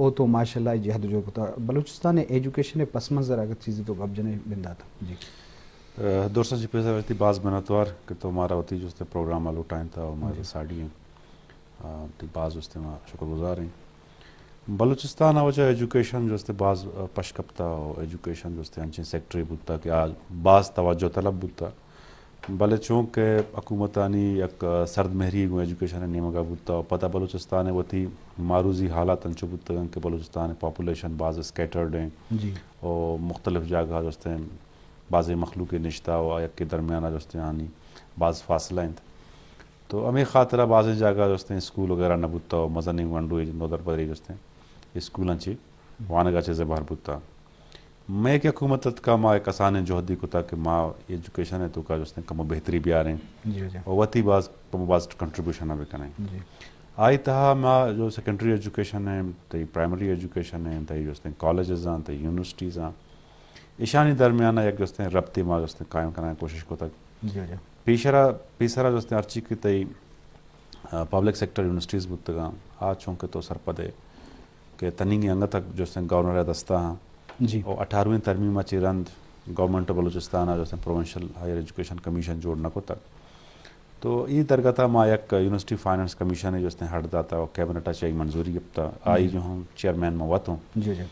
او تو ماشاءاللہ جہد جو کتا۔ بلوچستان ایجوکیشن پس منظر اگر چیزی تو گپ جنے بنداتا۔ جی۔ درساں چی پیسر وتی باز منتوار کہ تو مارا وتی جستے پروگرام لوٹائیں تا و مارا ساڑی ہیں۔ آ، تی باز جستے ما شکر گزار ہیں۔ بلوچستان ء وجہ ایجوکیشن جستے باز، آ، پش کپتا و ایجوکیشن جستے انچیں سیکٹری بوتا کہ آ باز توجہ طلب بوتا۔ بلے چونکہ حکومتانی یک، آ، سرد مہری گوں ایجوکیشن نیمگا بوتا و پدا بلوچستان وتی معروضی حالات انچو بوتگن کہ بلوچستان پاپولیشن باز اسکیٹرڈ ہیں جی۔ و مختلف جاگہ جستے بازیں مخلوق نشتا و آ یک درمیان جستے آنی باز فاصلہ انت۔ تو ہمے خاطرا بازیں جاگہ جستیں اسکول وغیرہ نہ بوتا و مزنیں ونڈوے نودربرے جستیں اسکولاں چی وانگا چیزیں بہر بوتا۔ مئے کہ حکومت اتکا ما یک کسانیں جہدی کتا کہ ما ایجوکیشن ء توکا جستیں کم و بہتری بیاریں جی، جی۔ و وتی باز کم و باز کنٹریبیوشن بکنیں۔ جی۔ آئی تہا ما جو سیکنڈری ایجوکیشن ہیں، تئی پرائمری ایجوکیشن ہیں، تئی جستیں کالجز ہیں، تئی یونیورسٹیز ہیں، ایشانی درمیان یک جستیں ربطے ما جستیں قائم کنائیں کوشش کتگ۔ جی، جی۔ پیشرا، پیسرا جستیں ہرچی کہ تئی، آ، پبلک سیکٹر یونیورسٹیز بوتگاں، آ چونکہ تو سرپدے کہ تنیگی انگت تک جستیں گورنر دستا ہاں۔ جی۔ او اٹھارہویں ترمیم چی رند گورنمنٹ آف بلوچستان جستیں پروونشل ہائر ایجوکیشن کمیشن جوڑ نہ کتگ۔ تو ای درگتا ما یک یونیورسٹی فائنانس کمیشن جستیں ہڈ داتا و کیبنٹ چی منظوری گپتا۔ آئی جی۔ جو ہم چیئرمین ما وت ہوں۔ جی، جی۔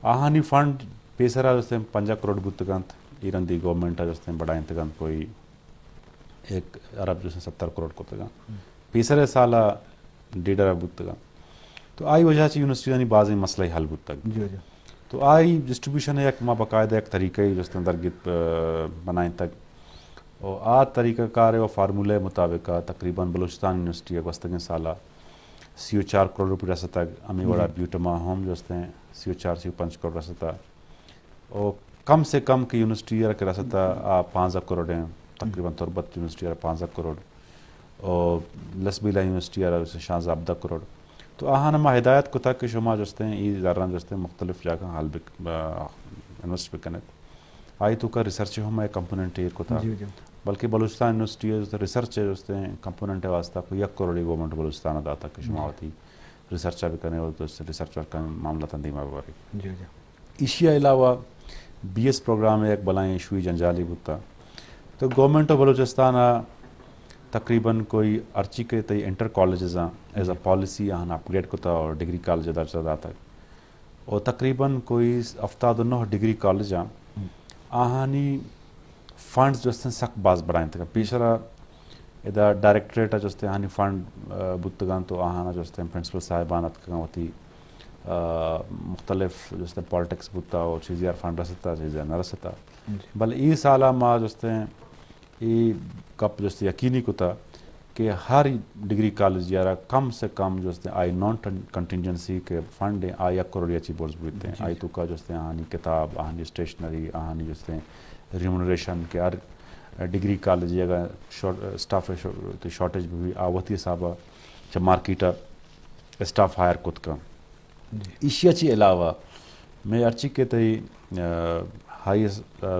آہانی فنڈ پیسرا جستیں پنجاہ کروڑ بوتگانت، ای رندی گورنمنٹ جستیں بڑائینتگانت کوئی ایک ارب جستیں ستر کروڑ کتگاں۔ ہم۔ پیسرے سالا ڈیڑھ ارب بوتگاں۔ تو آئی وجہ چی یونیورسٹیانی بازیں مسئلہ حل بوتگ۔ جی، جی۔ تو آئی ڈسٹریبیوشن یک ما باقاعدہ یک طریقہ جستیں درگت، آ، بنائینتگ۔ و آ طریقہ کار و فارمولہ مطابق تقریباً بلوچستان یونیورسٹی گوستگیں سالا سی و چار کروڑ روپی رستگ، ہمیں وڑا جی۔ بیوٹما ہم جستیں سی و چار، سی و پنچ کروڑ رستا۔ و کم سے کم کہ یونیورسٹی ء را کہ رستا آ پانزدہ کروڑ ہیں، تقریباً تربت یونیورسٹی ء را پانزدہ کروڑ، و لسبیلہ یونیورسٹی ء را شانزدہ ہبدہ کروڑ۔ تو آہان ما ہدایت کتا کہ شما جستیں ای زراں جستیں مختلف جاگہ حل بک-، آ، انویسٹ بکنت۔ آئی توکا ریسرچ ہم ایک کمپوننٹ ایر کتا۔ جی، جی۔ بلکہ بلوچستان یونیورسٹی ء جستیں ریسرچ جستیں کمپوننٹ واسطہ کوئی یک کروڑی گورنمنٹ بلوچستان داتا کہ شما جی۔ وتی ریسرچ بکنت و ریسرچ ورک معاملات دیما ببرے۔ جی، جی۔ ایشی ء علاوہ بی ایس پروگرام ء یک بلائیں ایشوی جنجالی بوتا۔ تو گورنمنٹ آف بلوچستان ء تقریباً کوئی ہرچی کہ تئی انٹر کالجز آں، ایز اے جی۔ پالیسی آہاں اپ گریڈ کتا اور ڈگری کالج درجہ داتگ۔ اور تقریباً کوئی ہفتاد و نہ ڈگری کالج آں، ہم۔ آہانی فنڈز جو استن سک باز بڑائینتگ۔ پیشرا ادا ڈائریکٹریٹ ء جستیں آہانی فنڈ، آ، بوتگاں تو آہانا جستیں پرنسپل صاحبان اتکگاں وتی، آ، مختلف جستیں پالیٹکس بوتا و چیزی آر فنڈ رستا، چیزی آر نہ رستا۔ جی۔ بل ای سالا ما جستیں ای گپ جستیں یقینی کتا کہ ہر ڈگری کالج یارا کم سے کم جستیں آئی نان کنٹینجنسی کے فنڈ ہیں، آ یک کروڑ یا چی برز بیتیں۔ جی۔ آئی توکا جستیں آہانی کتاب، آہانی اسٹیشنری، آہانی جستیں ریمونریشن کہ ہر ڈگری کالج اگر شارٹ-، اسٹاف شار-، شارٹیج بھی آ وتی حساب ء چہ مارکیٹ ء اسٹاف ہائر کت کن۔ جی۔ ایشی ء چی علاوہ میں ہرچی کہ تئی، آ، ہائی اس-، آ،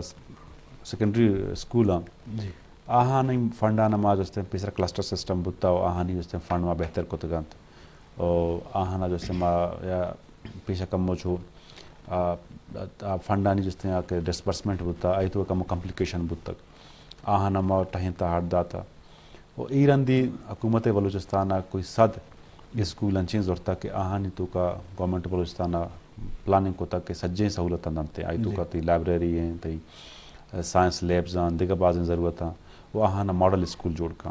سیکنڈری اسکول آں، جی۔ آہانی فنڈان ما جستیں پیسر کلسٹر سسٹم بوتا و آہانی جستیں فنڈ ما بہتر کتگانت۔ و آہانا جستیں ما یا پیشہ کمو چو، آ، آ، فنڈانی جستیں آ کہ ڈسبرسمنٹ بوتا، آئی تو کمو کمپلیکیشن بوتگ۔ آہانا ما ٹہینتا ہڈ داتا۔ و ای رندی حکومت بلوچستان ء کوئی صد اسکول انچیں زرتا کہ آہانی توکا گورنمنٹ بلوچستان ء پلاننگ کتا کہ سجیں سہولتاں دنتے۔ آئی جی۔ توکا تئی لائبریری ہیں، تئی، آ، سائنس لیبز ہیں، دگہ بازیں ضرورت ہیں۔ و آہانا ماڈل اسکول جوڑ کن۔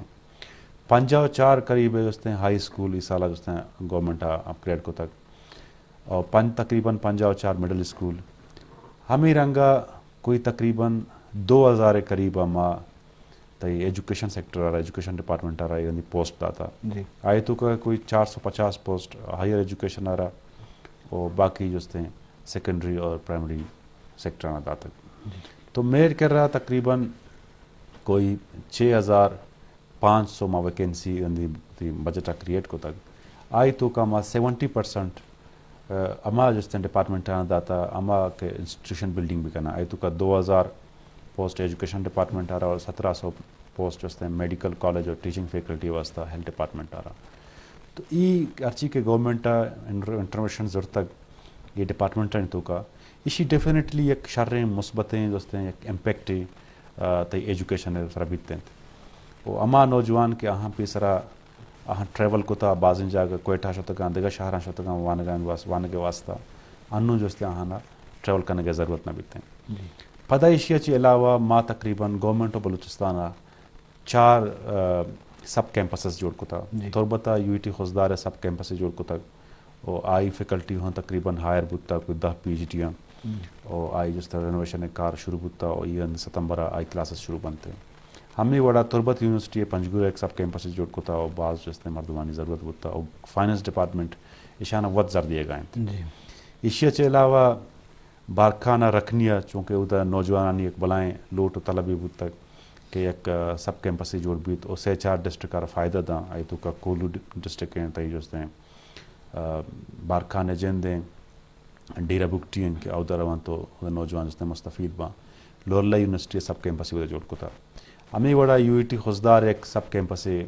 پنجاہ و چار قریب جستیں ہائی اسکول ای سالا جستیں گورنمنٹ ء اپ گریڈ کتگ۔ اور پنج، تقریباً پنجاہ و چار مڈل اسکول۔ ہمیں رنگا کوئی تقریباً دو ہزار قریب ما تئی ایجوکیشن سیکٹر آرا، ایجوکیشن ڈپارٹمنٹ آرا ایرانی پوسٹ داتا۔ جی۔ آئی توکا کوئی چار سو پچاس پوسٹ ہائر ایجوکیشن آرا و باقی جستیں سیکنڈری اور پرائمری سیکٹر آرا داتا۔ جی۔ تو میڈ کر رہا تقریباً کوئی چھ ہزار پانچ سو ما ویکینسی رندی تئی بجٹ ء کریئیٹ کتگ۔ آئی توکا ما سیونٹی پرسنٹ، آ، ہما جستیں ڈپارٹمنٹ آں داتا، ہما کہ انسٹیٹیوشن بلڈنگ بکناں۔ آئی توکا دو ہزار پوسٹ ایجوکیشن ڈپارٹمنٹ آرا اور سترہ سو پوسٹ جستیں میڈیکل کالج اور ٹیچنگ فیکلٹی واسطہ ہیلتھ ڈپارٹمنٹ آرا۔ ای ہرچی کہ گورنمنٹ ءَ انٹر-، انٹروینشن زرتگ اے ڈپارٹمنٹانی توکا، ایشی ڈیفینیٹلی یک شریں مثبتیں جستیں یک امپیکٹے، آ، تئی ایجوکیشن ءِ سرا بیت انت۔ و ہما نوجوان کہ آہاں پیسرا آہاں ٹریول کتا، بازیں جاگہ کوئٹہ شتگاں، دگہ شہراں شتگاں وانگانی واس-، وانگ ءِ واسطہ، انوں جستیں آہاں ٹریول کنگ ءِ ضرورت نہ بیت انت۔ جی۔ پدا ایشی ءَ چہ علاوہ ما تقریباً گورنمنٹ آف بلوچستان ءَ چار، آ، سب کیمپسز جوڑ کتا۔ جی۔ تربت ءَ یو ای ٹی خضدار ءِ سب کیمپسے جوڑ کتگ و آئی فیکلٹی ہوں تقریباً ہائر بوتا، کوئی دہ پی ایچ ڈی آں۔ ہم۔ و آئی جست رینوویشن ءِ کار شروع بوتا و ای اند ستمبر ءَ آئی کلاسز شروع بنت۔ ہمے وڑا تربت یونیورسٹی ءَ پنجگور ءَ یک سب کیمپسے جوڑ کتا و باز جست مردمانی ضرورت بوتا و فائنانس ڈپارٹمنٹ ایشان ءَ وت زر دیگا انت۔ جی۔ ایشی ءَ چہ علاوہ بارکھان ءَ رکنی ءَ چونکہ اودا نوجوانانی یک بلائیں لوٹ و طلبے بوتگ کہ یک، آ، سب کیمپسے جوڑ بیت و سہ چار ڈسٹرکٹ ءَ را فائدہ داں، آئی توکا کوہلو ڈ-، ڈسٹرکٹ ایں، تئی جستیں، آ، بارکھان ءِ جند ایں، ڈیرہ بگٹی ایں کہ اودا روان تو اودا نوجوان جستیں مستفید باں۔ لورلا یونیورسٹی ءَ سب کیمپسے اودا جوڑ کتا۔ ہمے vada U E T Khuzdar یک سب کیمپسے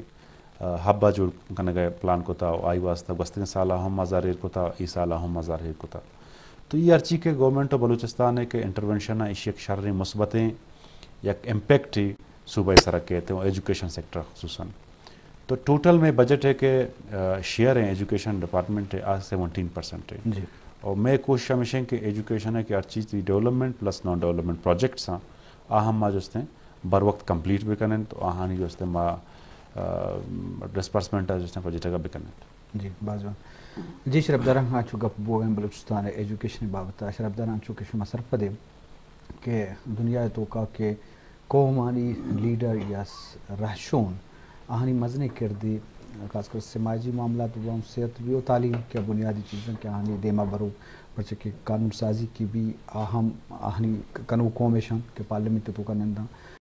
آ، ہب ءَ جوڑ کنگ ءِ پلان کتا و آئی واسطہ گوستگیں سال ءَ ہم ما زر ایر کتا، اے سال ءَ ہم ما زر ایر کتا۔ تو اے ہرچی کہ گورنمنٹ آف بلوچستان ءِ کہ انٹروینشن ءَ ایشی یک شریں مثبتیں یک امپیکٹ صوبہ ءِ سرا کیت و ایجوکیشن سیکٹر خصوصاً۔ تو ٹوٹل مئے بجٹ ہے کہ، آ، شیئر ہیں ایجوکیشن ڈپارٹمنٹ ءِ آ سیونٹین پرسنٹ ہے۔ جی۔ اور مئے کوشش ہمیش ایں کہ ایجوکیشن ءِ کہ ہر چیز development plus non development projects آں، آ ہم ما جستیں بر وقت کمپلیٹ بکنن تو آہانی جستیں ما، آ، ڈسپرسمنٹ ءَ جستیں پجٹگ ءَ بکنن۔ جی، باز جوان۔ جی، شرفدار، آ چو گپ بوگ ءَ ایں بلوچستان ءِ ایجوکیشن ءِ بابت ءَ۔ شرفدار، آ چو کہ شما سرپد ئے کہ دنیا ءِ توکا کہ قومانی لیڈر یا س-، رہشون، آہانی مزنیں کردے، خاص کر سماجی معاملات بہ باں، صحت بہ باں، تعلیم کہ بنیادی چیزاں کہ آہانی دیما بروگ، پرچہ کہ قانون سازی کہ بی، آ ہم آہانی کنوک قوم ایش انت کہ پارلیمنٹ ءِ توکا ننداں۔